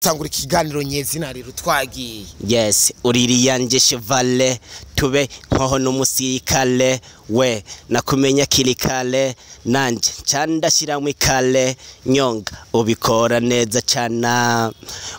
Dutangura ikiganiro nyezina rero, twagiye. Yes, uririya chevale, tube nkoho n'umusirikale we nakumenya kirikale, nanje candashiramwo ikale nyonga, ubikora neza cana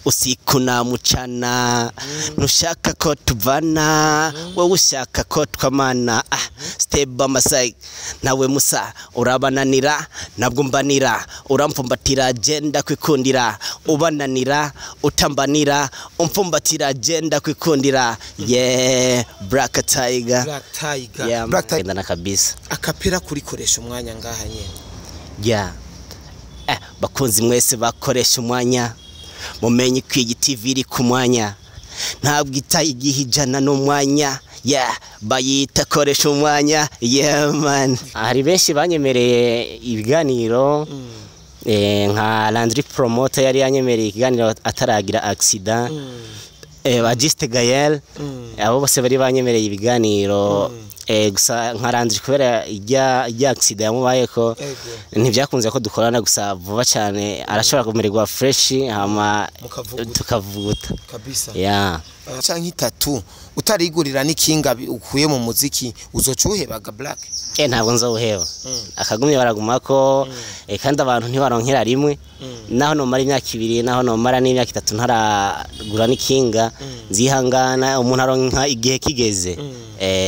usiku na mucana. Ntushaka ko tuvana, wowe ushaka ko twamana. Ah, step by my side nawe musa, urabananira nabwo mbanira, urampfumbatira jenda kwikundira, ubananira utambanira, umpfumbatira jenda kwikundira. Yeah, Black Tiger. Black Tiger. Yeah. Black Tiger. Gendana kabisa. Akapera kurikoresha umwanya ngaha nyene. Yeah. Bakunzi mwese bakoresha umwanya, mumenye ko iyi TV iri ku mwanya, ntabwo ita igihe ijana n'umwanya. Yeah, bayita koresha umwanya. Yeah man, hari benshi banyemereye ibiganiro, nka Landry Promoter yari yanyemereye ikiganiro ataragira accident, ba Juste Gael, abo bose bari banyemereye ibiganiro. Gusa nka Landry, kubera ijya accident yamubayeko, ntibyakunze ko dukorana. Gusa vuba cyane arashobora kumererwa fresh, hama Mukavuguta. Tukavuguta. Kabisa. Yeah. Canke itatu utarigurira n'ikinga ukuye mu muziki, uzoca uhebaga, Black? Ntabwo nzawuheba, akagumye baragumako. Kandi abantu ntibaronkera rimwe. Naho nomara imyaka 2, naho nomara n'imyaka 3 ntaragura n'ikinga, nzihangana. Umuntu aronka igihe kigeze.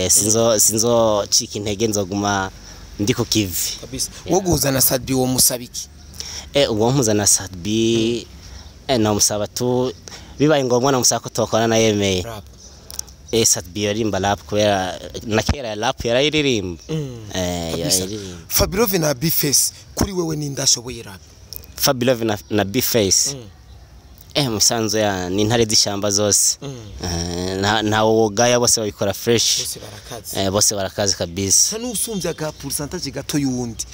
Sinzo cika intege, nzoguma ndi ku kivi. Kabisa. Wo guhuza na Sat-B, wo musabiki? Ubwo mpuza na Sat-B, namusaba tu, bibaye ngombwa namusaba ko tokorana yemeye. Rap. Sat-B yaririmba rap, kubera na kera rap yarayiririmba. Kabisa. Yarayiririmba. Fabirove na Bface, kuri wewe ni ndashoboye rap? Fabulove na Bface, musanzu ya ni intare z'ishyamba zose. Ntawe wogaya, bose babikora fresh. Bose barakaze. Bose barakaze kabisa. Sa n'usumbya ga pourcentage gato y'uwundi,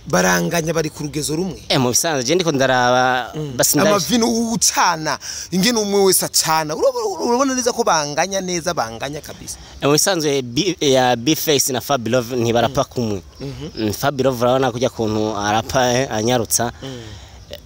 baranganya, bari ku rugezo rumwe. Mu bisanzwe je ndiko ndaraba basi amavino ucana ingene umwe wese acana, urabona neza ko banganya neza, banganya kabisa. Mu bisanzwe ya Bface na Fabulove ntibarapa kumwe. Fabulove urabona kujya kuntu arapa, anyarutsa.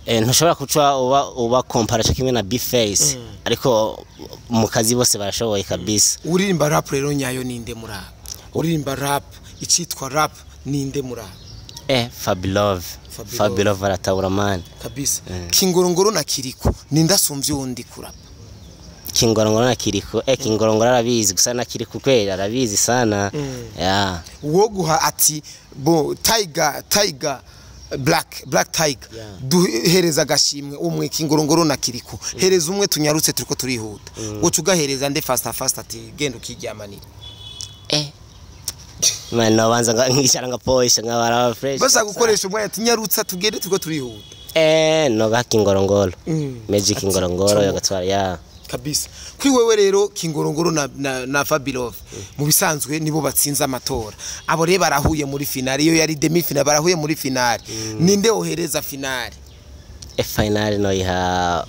Ntushobora kuca uba compara cyo kimwe na Bface, ariko mu kazi bose barashoboye kabisa. Uririmba rap rero nyayo ninde muri aba? Uririmba rap, icitwa rap, ninde muri aba? Fabulove. Fabulove. Fabulove aratabura man. Kabisa. Kingorongoro na Kiriko, ninde asumbye uwundi kurapa? Kingorongoro na Kiriko, Kingorongoro arabizi, gusa na Kiriko kweli arabizi sana, yeah. Wo guha ati bo Tiger, Tiger Black, Black Tiger, duhereza agashimwe umwe, Kingorongoro na Kiriko, hereza umwe tunyarutse, turiko turihuta. Woca ugahereza nde fasta fasta, ati genda ukiryamanira? Man, nobanza nkicara ngapoisha nkabara fresh. Basa gukoresha umwanya, ati nyarutsa tugende, turiko turihuta. Noga Kingorongoro. Magic. Ati, Kingorongoro chomo. yagatwara, yeah. Kabisa. Kuri wewe rero, Kingorongoro na Fabirov mu bisanzwe nibo batsinze amatora. Abo rero barahuye muri finale, iyo yari demi finale, barahuye muri finale. Ninde wohereza finale? Finale noyiha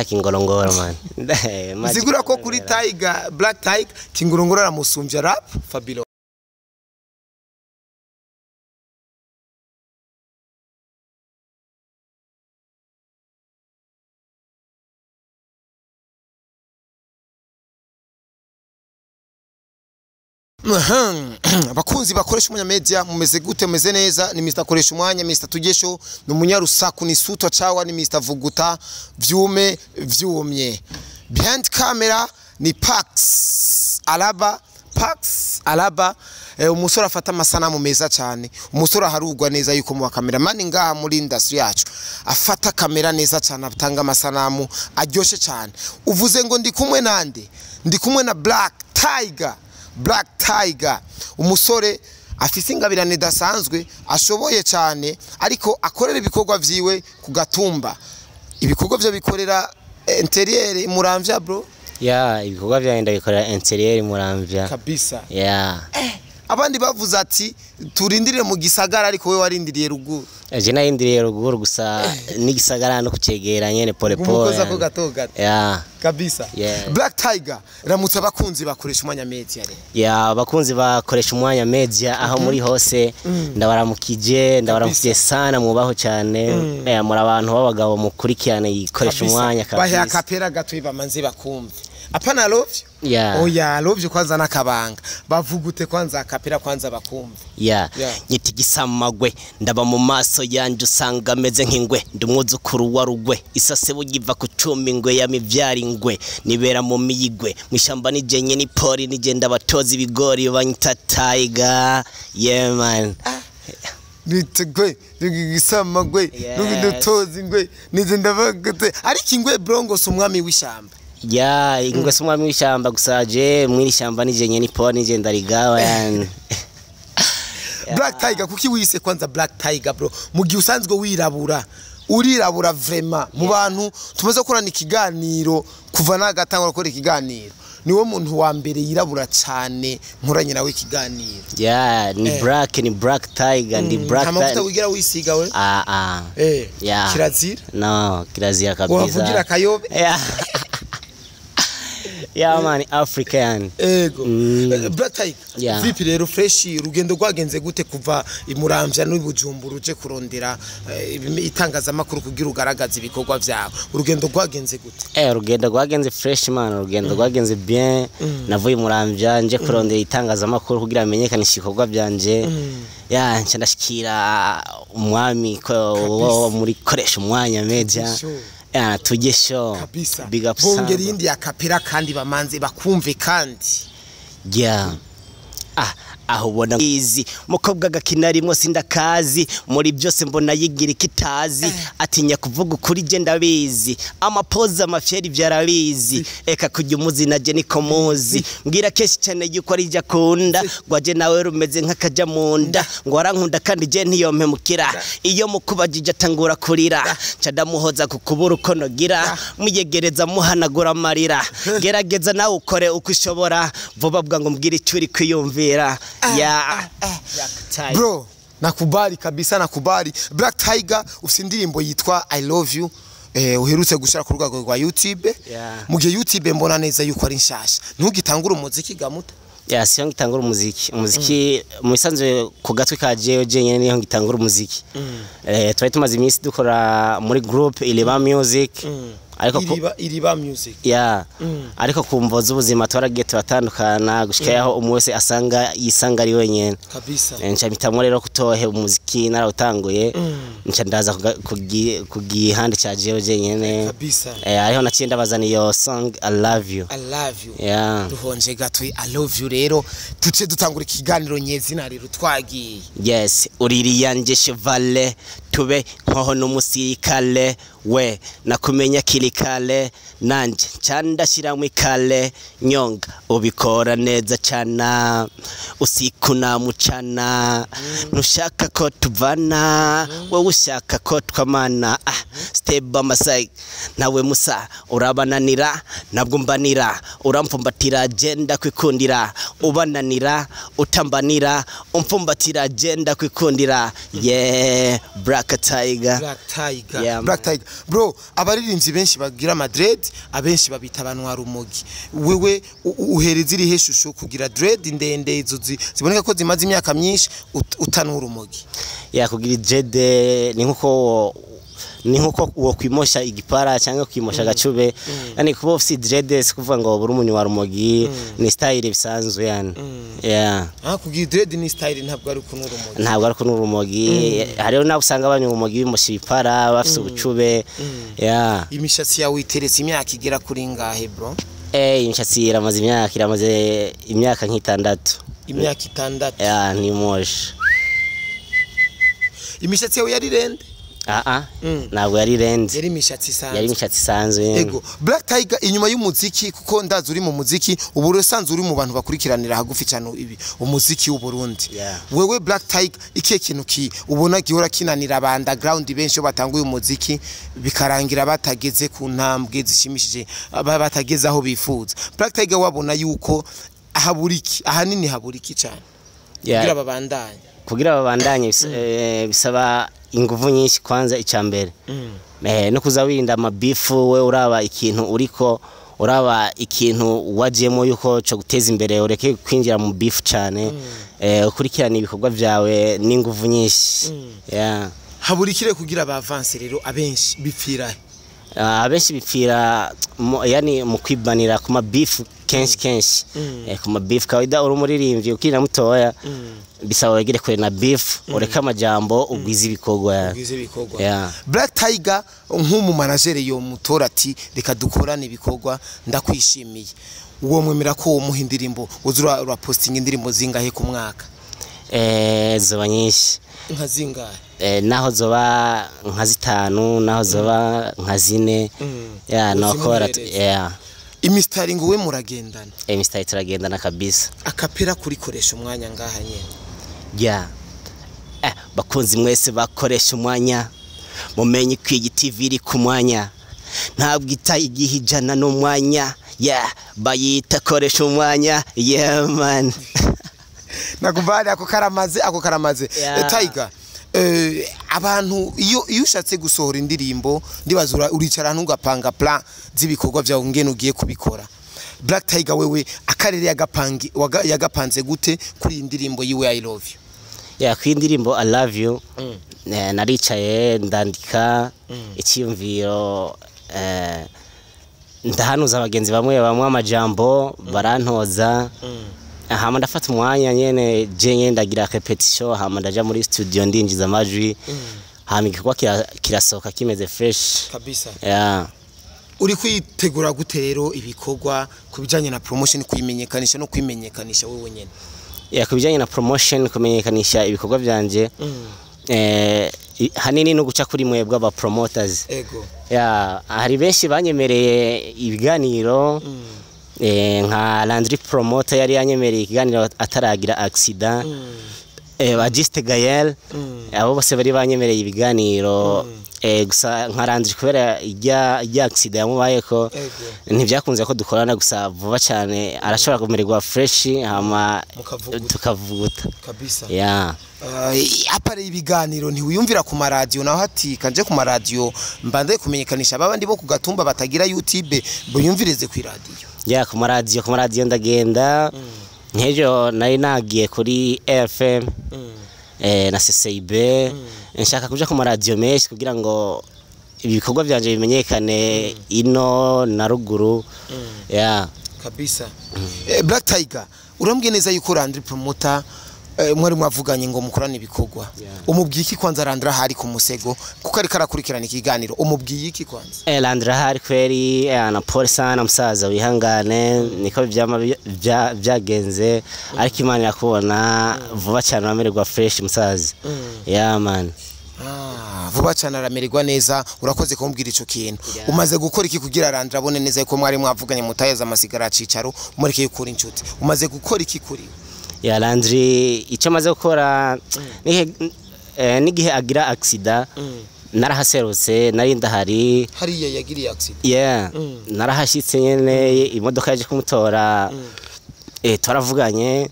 Kingorongoro man. Magic. Zigura ko kuri Tiger, Black Tiger, Kingorongoro aramusumbya rap Fabirov. Abakunzi bakoresha umwanya media, mumeze gute? Mumeze neza? Ni Mr Koresha Umwanya, Mr Tugesho, ni umunyarusaku, ni Sutwa Chawa, ni Mr Vuguta vyume vyumye. Behind camera ni Pax Alaba, Pax Alaba, umusore afata amasanamu meza cyane, umusore aharugwa neza yuko mu cameraman ngaha muri industry yacu afata kamera neza cyane, atanga amasanamu aryoshe cyane. Uvuze ngo ndi kumwe nande? Ndi kumwe na Black Tiger. Black Tiger, umusore afise ingabirane idasanzwe, ashoboye cyane, ariko akorera ibikorwa vyiwe ku Gatumba. Ibikorwa byo bikorera intérieur Muramvya, bro. Yeah, ibikorwa byanjye ndabikorera intérieur Muramvya. Kabisa. Yeah. Abandi bavuze ati turindire mu gisagara, ariko we warindiriye ruguru. Je narindiriye ruguru gusa n'igisagara no kucegera nyene pole pole. Umukoza ko gato gato. Yeah. Kabisa. Yeah. Black Tiger, ramutse abakunzi bakoresha umwanya media rero. Ya, abakunzi bakoresha umwanya media aho muri hose, ndabaramukije, ndabaramukije sana, mubaho cyane. Muri abantu b'abagabo mukurikirane ikoresha umwanya Bahe kabisa. Akapera gato bamanze bakumve. Apana love you. Yeah. Oya, love you kwanza nakabanga. Bavugute kwanza akapera kwanza bakumve. Ya. Yeah. Nyita igisamagwe, ndaba mu maso yanje usanga ameze nk'ingwe, ndi umwuzukuru wa rugwe, isase bugiva ku cumi, ingwe yamivyara ingwe, nibera mu miyigwe mw'ishamba, nijenye ni pori, nigenda batoza ibigori, banyita Tiger, yeah man. Nitegwe igisamagwe. Yes. Nudutoza ingwe nije ndabagute, ariko ingwe bro ngo si umwami w'ishamba. Ya, ingwe si umwami w'ishamba, gusa je mw'iri shamba nijenye ni pori, nigenda rigawa yani. Black Tiger, kuki wise kwanza Black Tiger bro, mu gihe usanzwe wirabura, urirabura vraiment? Mu bantu tumaze gukorana ikiganiro kuva nagatangura gukora ikiganiro, niwe muntu wa mbere yirabura cyane nkoranye nawe ikiganiro. Ya, ni black, ni Black Tiger, ndi Black Nta mavuta Tiger. wigira wisiga we? Ah ah. Yeah. Kirazira. No, kirazira kabisa. Wavugira akayobe? Yeah. Yeah man, African. Ego. Black Tiger. Yeah. Vipi rero, fresh? Urugendo rwagenze gute kuva imuramvya n'Ibujumbura uje kurondera itangazamakuru kugira ugaragaze ibikorwa vyawe? Urugendo rwagenze gute? Urugendo rwagenze fresh man, urugendo rwagenze bien. Navuye Muramvya nje kurondera itangazamakuru kugira amenyekanishe ibikorwa byanje. Ya, nca ndashikira umwami ko wo muri koresha umwanya media. Show. Ya, tujye show. Kabisa. Big up Bongera sana. iyindi ya kapera kandi bamanze bakumve kandi. Yeah. Ah, aho ubona izi mukobwa gakina rimwe sindakazi, muri byose mbona yigira ikitazi, atinya kuvuga ukuri, je ndabizi, amapoza amafyeri byarabizi, eka kujya umuzina je niko muzi, mbwira kenshi cyane yuko ari akunda, ngo aje nawe rumeze nk'akaja mu nda, ngo arankunda kandi je ntiyompemukira, iyo mukubajije atangura kurira, nca ndamuhoza ku kubura uko nogira muyegereza muhanagura amarira, gerageza nawe ukore uko ushobora vuba bwa ngo mbwire icyo uri kwiyumvira. Ya, Black Tiger. Bro, nakubali kabisa, nakubali. Black Tiger, ufite indirimbo yitwa I Love You uherutse gushira ku rwego rwa YouTube. Yeah. Mu gihe YouTube mbona neza yuko ari nshasha, ntugitangura umuziki gamuta? Ya, siyo ngitangura umuziki. Umuziki mu bisanzwe ku gatwi ka jewe jenyine niho ngitangura umuziki. Twari tumaze iminsi dukora muri group Iriba Music, ariko Iriba, Iriba Music. Ya, ariko ku mvo z'ubuzima twaragiye turatandukana gushika yaho umwe wese asanga yisanga ari wenyene. Nca mpitamo rero kutohe umuziki narawutanguye, nca ndaza ku gihande ca jewe jenyene. Ariho naciye ndabazana iyo song I Love You. I Love You. Yeah. Duhonje gato I Love You rero, tuce dutangura ikiganiro nyezina rero, twagiye. Yes, uririya nje chevale, tube nkoho n'umusirikale we, nakumenya kirikale, nanje nca ikale nyonga, ubikora neza cana usiku na mucana, ntushaka ko tuvana, wowe ushaka ko twamana. Ah, step by my side nawe musa urabananira, ntabwo mbanira, urampfumbatira, genda kwikundira, ubananira utambanira, umpfumbatira, genda kwikundira. Yeah, Black Tiger. Black Tiger. Yeah, man. Black Tiger bro, abaririmbyi benshi bagira ama dread, abenshi babita abantu rumogi. Wewe uhereza irihe shusho kugira dread ndende izo ziboneka ko zimaze imyaka myinshi utanura urumogi? Ya, kugira dread ni nkuko uwo kwimosha igipara cyangwa kwimosha agacube, yani kuba ufite dread si kuvuga ngo buri umuntu wa rumogi, ni style bisanzwe yani, yeah. Ah, kugira dread ni style, ntabwo ari kunura urumogi. Ntabwo ari kunura urumogi. Hariho nabo usanga banywa urumogi bimosha ibipara bafite ubucube, yeah. Imishatsi yawe iteretse imyaka igera kuri ngahe bro? Imishatsi iramaze imyaka nk'itandatu. Imyaka 6? Yeah, ni moshi. Imishatsi yawe yari rende? Ah ah, ntabwo yari renze. Yari imishatsi isanzwe? Yari imishatsi isanzwe. Ego. Black Tiger, inyuma y'umuziki, kuko ndazi uri mu muziki ubu, usanzwe uri mu bantu bakurikiranira hagufi cyane ibi umuziki w'u Burundi. Wewe Black Tiger, ikihe kintu ki ubona gihora kinanira aba underground benshi iyo batanguye umuziki bikarangira batageze ku ntambwe zishimishije, batageze aho bifuza? Black Tiger, wabona yuko habura iki ahanini, habura iki cyane? Kugira babandanye. Kugira babandanye bisaba inguvu nyinshi. Kwanza icambere no kuza wirinda amabifu. We uraba ikintu uriko, uraba ikintu wajemo yuko cyo guteza imbere, ureke kwinjira mu bifu cyane, ukurikirana ibikorwa byawe n'inguvu nyinshi, yeah. Habura ikire kugira ba avance rero? Abenshi bipfira he? Abenshi bipfira yani mu kwibanira ku mabifu kenshi kenshi, ku mabifu. Kawaida uri umuririmbyi ukiri na mutoya, bisaba wegere kure na beef, ureke amajambo, ugwize ibikorwa. Ugwize ibikorwa. Yeah. Black Tiger, nk'umu manager yo mutora ati reka dukorane ibikorwa, ndakwishimiye, uwo mwemera ko umuha indirimbo, uzura urapostinga indirimbo zingahe ku mwaka? Zoba nyinshi. Nka zingahe? Naho zoba nka zitanu, naho zoba nka zine, yeah, nokora. Uzimuhereze. Yeah. Imisitari ngo we muragendana? Mr. turagendana kabisa. Akapera kurikoresha umwanya ngaha nyene. Yeah. Bakunzi mwese bakoresha umwanya, mumenye ko iyi TV iri ku mwanya, ntabwo ita igihe ijana n'umwanya. Yeah, bayita koresha umwanya. Yeah man. Nakubali, ako karamaze, ako karamaze. Yeah. Tiger, abantu iyo ushatse gusohora indirimbo, ndibaza uricara ntugapanga plan z'ibikorwa byawe ngene ugiye kubikora. Black Tiger, wewe akarere yagapanze gute kuri iyi ndirimbo yiwe "I Love You"? Yeah, ku indirimbo "I Love You", naricaye ndandika icyiyumviro, ndahanuza abagenzi bamwe bamwe amajambo, barantoza, hama ndafata umwanya nyene je nyene ndagira répétition, hama ndaja muri studio ndinjiza amajwi, hama igikorwa kirasohoka kimeze fresh. Kabisa. Yeah. Uri kwitegura gute rero ibikorwa ku bijanye na promotion, kuyimenyekanisha no kwimenyekanisha wewe nyene? Yeah, ku bijyanye na promotion, kumenyekanisha ibikorwa byanje, hanini no guca kuri mwebwe aba promoters. Ego. Yeah, hari benshi banyemereye ibiganiro, nka Landry Promoter yari yanyemereye ikiganiro ataragira accident, ba Giste Gael, abo bose bari banyemereye ibiganiro, gusa nka Landry kubera ijya accident yamubayeko ntibyakunze ko dukorana. Gusa vuba cyane arashobora kumererwa fresh, hama Mukavuguta. Tukavuguta. Kabisa. Yeah. Apare ibiganiro, ntiwiyumvira ku maradiyo naho ati kanje ku maradiyo mbanze kumenyekanisha babandi bo ku gatumba batagira YouTube buyumvirize ku iradiyo? Yeah, ku maradiyo ndagenda. Nk'ejo nari nagiye kuri RFM na CCIB. Nshaka kuja ku maradiyo menshi kugira ngo ibikorwa byanje bimenyekane ino na ruguru, yeah. Kabisa. Black Tiger, urambwiye neza yuko Landry Promoter mwari mwavuganye ngo mukorane ibikorwa. Umubwiye iki kwanza Landry ahari ku musego, kuko ariko arakurikirana ikiganiro? Umubwiye iki kwanza? Landry ahari kweri, na pole sana musaza, wihangane, niko vyama vyagenze, ariko Imana irakubona, vuba cyane uramererwa fresh musaza, yeah man. Ah, vuba cyane aramererwa neza. Urakoze kumbwira ico kintu. Umaze gukora iki kugira Landry abone neza yuko mwari mwavuganye, mutayeza amasigara cicaro, mureke yukura inshuti? Umaze gukora iki kuri we? Yeah, Landry icyo amaze gukora n'igihe agira accident narahaserutse, nari ndahari. Hariya yagiriye accident? Yeah, narahashyitse nyene, imodoka yaje kumutora, twaravuganye.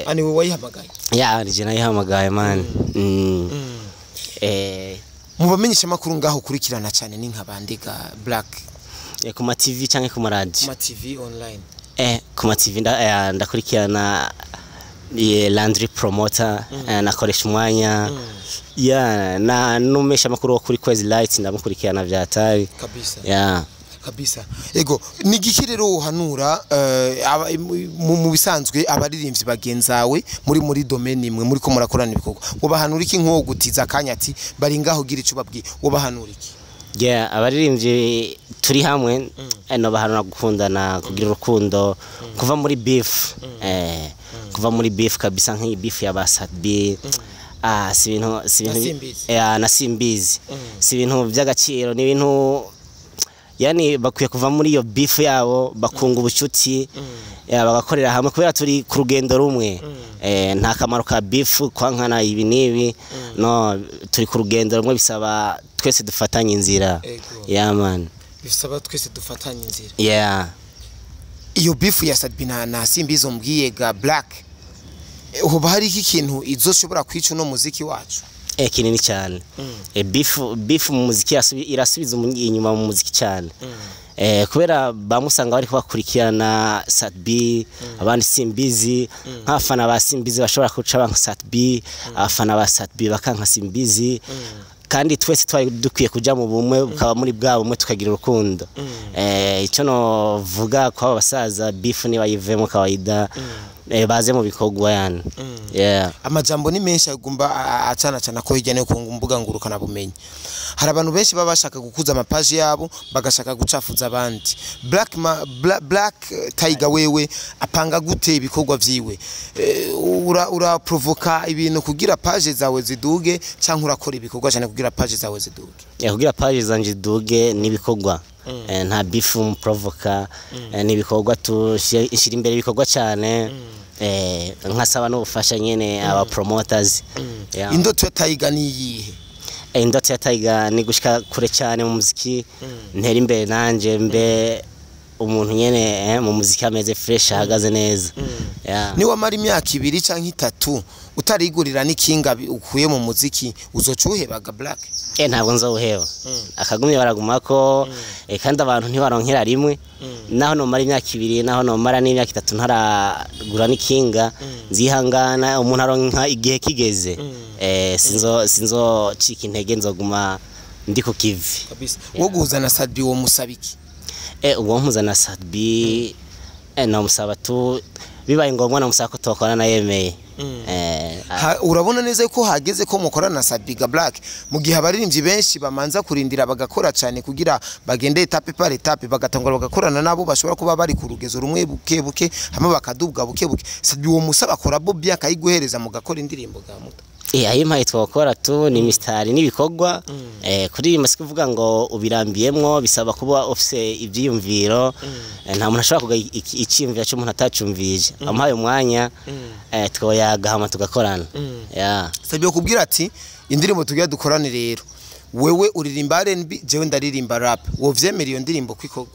Ani we wayihamagaye? Yeah, nije nayihamagaye man. Mu bamenyesha makuru ngaho ukurikirana cyane ni nk'abandiga, Black? Ku ma TV canke ku ma radio? Ma TV online. Ku ma TV ndakurikirana Landry Promoter, nakoresha umwanya, yeah, na numesha makuru wo kuri Kwezi Light ndamukurikirana vyatari. Kabisa. Yeah. Kabisa. Ego, ni igiki rero uhanura mu bisanzwe abaririmbyi bagenzawe muri domaine imwe muri ko murakorana ibikorwa? Ubahanura iki nko gutiza akanya ati bari ngaho, gira ico babwiye, ubahanura iki? Yeah, abaririmbyi turi hamwe, no bahanura gukundana, kugira urukundo, kuva muri beef, kuva muri beef kabisa, nk'iyi beef ya Basat-B, si ibintu Na Simbizi. Na Simbizi, si ibintu by'agaciro, ni ibintu yani bakwiye kuva muri iyo beef yabo, bakunga ubucuti, bagakorera hamwe kubera turi ku rugendo rumwe. Nta kamaro ka beef, kwankana ibi n'ibi, no turi ku rugendo rumwe, bisaba twese dufatanye inzira. Ego. Yeah man. Bisaba twese dufatanye inzira. Yeah. Iyo beef ya Sat-B na Simbizi umbwiye ga Black, Hoba hari iki kintu izoshobora kwica uno muziki wacu? Kinini cyane. Beef mu muziki irasubiza inyuma mu muziki cyane. Kubera bamusanga bari kubakurikirana Sat-B, abandi Simbizi, nk'abafana ba Simbizi bashobora kuca banka Sat-B, abafana ba Sat-B bakanka Simbizi. Kandi twese twari dukwiye kuja mu bumwe, bukaba muri bwa bumwe, tukagira urukundo. Icyo novuga kwa aba basaza, beef nibayivemo kawaida, baze mu bikorwa yani. Yeah. Amajambo ni menshi agomba acana cana ko hirya no ku mbuga ngurukana bumenyi. Hari abantu benshi baba bashaka gukuza amapaji yabo, bagashaka gucafuza abandi. Black Tiger, wewe apanga gute ibikorwa vyiwe? Ura provoka ibintu kugira page zawe ziduge, canke urakora ibikorwa cyane kugira page zawe ziduge? Kugira page zanje ziduge n'ibikorwa. Nta beef provoka, n'ibikorwa, tushira imbere ibikorwa cyane. Nkasaba n'ubufasha nyene aba promoters. Yeah. Indoto ya Tiger ni iyihe? Indoto ya Tiger ni gushika kure cyane mu muziki, ntera imbere nanje mbe umuntu nyene mu muziki ameze fresh, ahagaze neza. Yeah. Ni wamara imyaka 2 canke 3 utarigurira n'ikinga ukuye mu muziki, uzoca uhebaga, Black? Ntabwo nzawuheba, akagumye baragumako. Kandi abantu ntibaronkera rimwe. Naho nomara imyaka 2, naho nomara n'imyaka 3 ntaragura n'ikinga, nzihangana. Umuntu aronka igihe kigeze. Sinzo cika intege, nzoguma ndi ku kivi. Kabisa. Wo guhuza na Sat-B, wo musabiki? Uwo mpuza na Sat-B, namusaba tu, bibaye ngombwa namusaba ko twakorana yemeye. Urabona neza ko hageze ko mukorana na Sat-B ga Black, mu gihe abaririmbyi benshi bamanza kurindira bagakora cyane kugira bagende étape par étape, bagatangura bagakorana nabo bashobora kuba bari ku rugezo rumwe buke buke, hamwe bakadubwa buke buke? Sat-B uwo musaba collabo bien akayiguhereza mugakora indirimbo ga muto? Ayimpaye twakora tu, ni mistari n'ibikorwa. Kuririmba si kuvuga ngo ubirambiyemwo, bisaba kuba ufise ivyiyumviro. Nta muntu ashobora kuga iciyumviro cy'umuntu atacumvije. Amuhaye umwanya, twoyaga hama tugakorana. Yeah. Sat-B kubwira ati indirimbo tugiye dukorane rero, wewe uririmba R&B, jewe ndaririmba rap, wovyemera iyo ndirimbo kwikorwa?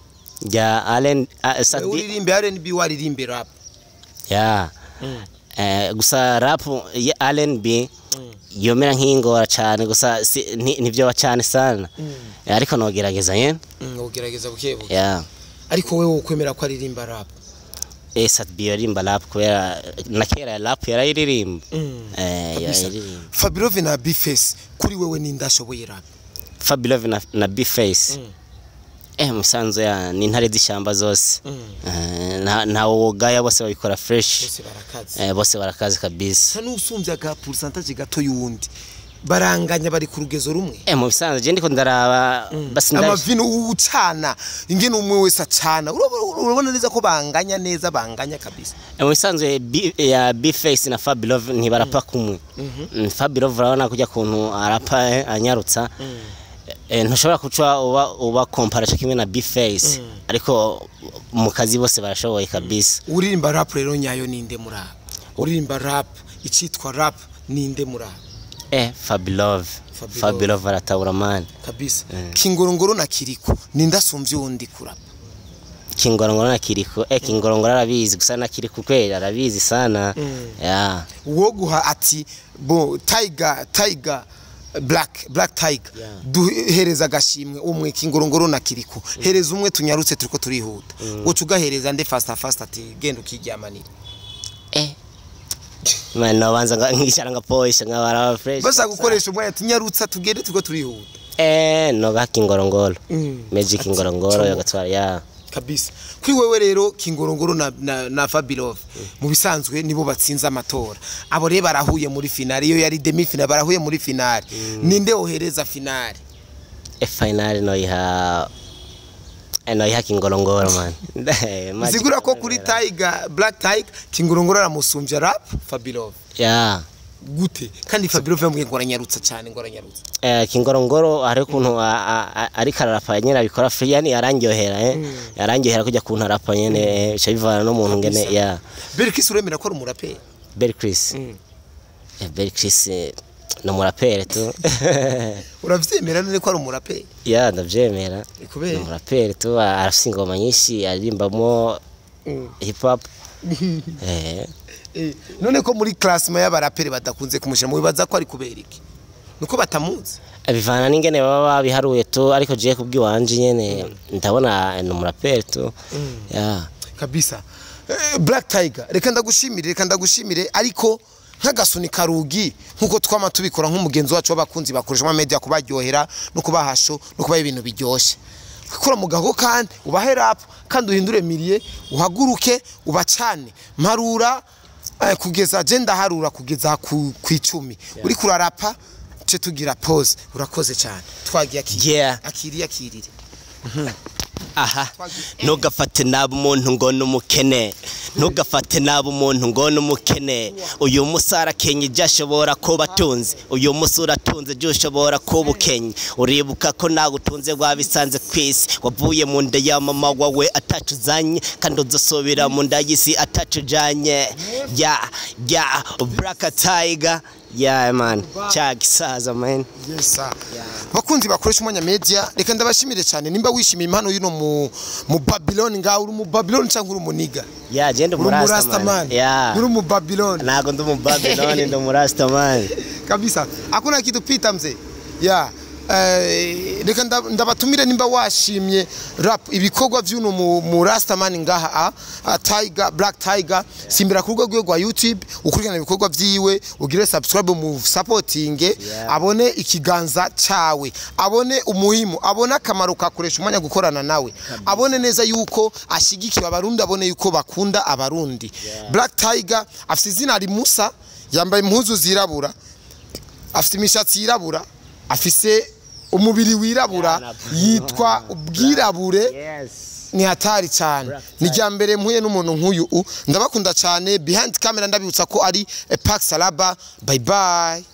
Ya Allen Wewe Sat-B uririmba R&B, waririmbe rap. Ya. Gusa rap ya R&B yomera nk'ingora cyane gusa ntivyoba cyane sana. Ariko nogerageza nyene. Ugerageza buke buke. Yeah. Ariko wewe ukwemera ko aririmba rap? Sat-B yaririmba rap kubera na kera rap yarayiririmba. Kabisa. Yarayiririmba. Fabirove na Bface, kuri wewe ni ndashoboye rap? Fabulove na Bface. Musanzo ya ni intare z'ishyamba zose. Nta wogaya, bose babikora fresh. Bose barakaze. Bose barakaze kabisa. Sa n'usumbya ga pourcentage gato y'uwundi, baranganya, bari ku rugezo rumwe. Mu bisanzwe je ndiko ndaraba basi amavino ucana ingene umwe wese acana, urabona neza ko banganya neza, banganya kabisa. Mu bisanzwe ya Bface na Fabulove ntibarapa kumwe. Fabulove urabona kujya kuntu arapa, anyarutsa. Ntushobora kuca uba compara cyo kimwe na Bface, ariko mu kazi bose barashoboye kabisa. Uririmba rap rero nyayo ninde muri abo? Uririmba rap, icitwa rap, ninde muri abo? Fabulove. Fabulove. Fabulove aratabura man. Kabisa. Kingorongoro na Kiriko, ninde asumbye uwundi kurapa? Kingorongoro na Kiriko, Kingorongoro arabizi gusa na Kiriko kweli arabizi sana. Yeah. Uwo guha ati bo Tiger Black Tiger, duhereza agashimwe umwe, Kingorongoro na Kiriko, hereza umwe tunyarutse, turiko turihuta, uca ugahereza nde fasta fasta ati genda ukiryamanira? Man, nobanza nkicara ngapoisha nkabara fresh. Basa gukoresha umwanya ati nyarutsa tugende, turiko turihuta. Noga Kingorongoro. Magic Ati, Kingorongoro chomo. yagatwara ya. Kabisa. Kuri wewe rero, Kingorongoro na Fabirov mu bisanzwe nibo batsinze amatora. Abo rero barahuye muri finale, iyo yari demi finale, barahuye muri finale, ninde wohereza finale? Finale noyiha Kingorongoro man. Magic Zigura ko kuri Tiger, Black Tiger, Kingorongoro aramusumbya rap Fabirov? Ya. Gute kandi Fabirov yambwiye ngo aranyarutsa cyane, ngo aranyarutsa? Kingorongoro hari ukuntu ariko ararapa nyene abikora free, yani arangyohera, arangyohera kujya kuntu arapa nyene, bica bivana n'umuntu ngene ya. Berkis uremera ko ari umuraperi? Berry Chris. Berry Chris ni umuraperi tu. Uravyemera none ko ari umuraperi? Ya, ndavyemera. Kubera? Ni umuraperi tu, arafise ingoma nyinshi aririmbamo. Hip hop. None ko muri classement y'abaraperi badakunze kumushira, mubibaza ko ari kubera iki? Nuko batamuzi? Bivana n'ingene baba babiharuye tu, ariko jewe kubw'iwanje nyene ndabona ni umuraperi tu, yeah. Kabisa. Black Tiger, reka ndagushimire, reka ndagushimire, ariko nk'agasuni karugi nkuko twama tubikora nk'umugenzi wacu w'abakunzi bakoresha ama media kubaryohera no kubahasho no kubaha ibintu biryoshye, gukora mu gaho kandi ubahe rap kandi uhindure milieu, uhaguruke ubacane. Mparura kugeza je ndaharura kugeza ku 10 uri kurarapa, ce tugira pause. Urakoze cyane, twagiye akiri. Akiri akirire. Aha, ntugafate nabi umuntu ngo ni umukene, ntugafate nabi umuntu ngo ni umukene. Uyu musi arakenye, ibyo ashobora kuba atunze. Uyu musi uratunze, ibyo ushobora kuba ukenye. Uribuka ko nawe utunze wabisanze ku isi, wavuye mu nda ya mama wawe atacu uzanye, kandi uzasubira mu nda y'isi atacu ujanye. Ya ya, Black Tiger, yeah man, cyagisaza man. Yes sir. Bakunzi bakoresha umwanya media, reka ndabashimire cyane. Nimba wishimiye impano y'uno mu Babylon ngaho, uri mu Babylon cyangwa uri umuniga? Yeah, je ndi Uri mu umurasta Rastaman? Man, yeah. Uri mu Babylon? Ntabwo ndi umu Babylon, ndi umurasta man. Kabisa, hakuna kitu pita mzee. Yeah. Reka ndabatumire, nimba washimye rap, ibikorwa vy'uno mu Rastaman ngaha a Tiger, Black Tiger, simbira ku rwego rwa YouTube, ukurikirana ibikorwa vyiwe, ugire subscribe, mu supporting, abone ikiganza cawe, abone umuhimu, abone akamaro kakoresha umwanya gukorana nawe, abone neza yuko ashigikiwe Abarundi, abone yuko bakunda Abarundi. Black Tiger afite izina rimusa, yambaye impuzu zirabura, afite imishatsi yirabura, afise umubiri wirabura, yitwa ubwirabure. Ni hatari cyane. Black. Ni rya mbere mpuye n'umuntu nk'uyu u ndabakunda cyane. Behind camera ndabibutsa ko ari Pax Salaba. Bye bye.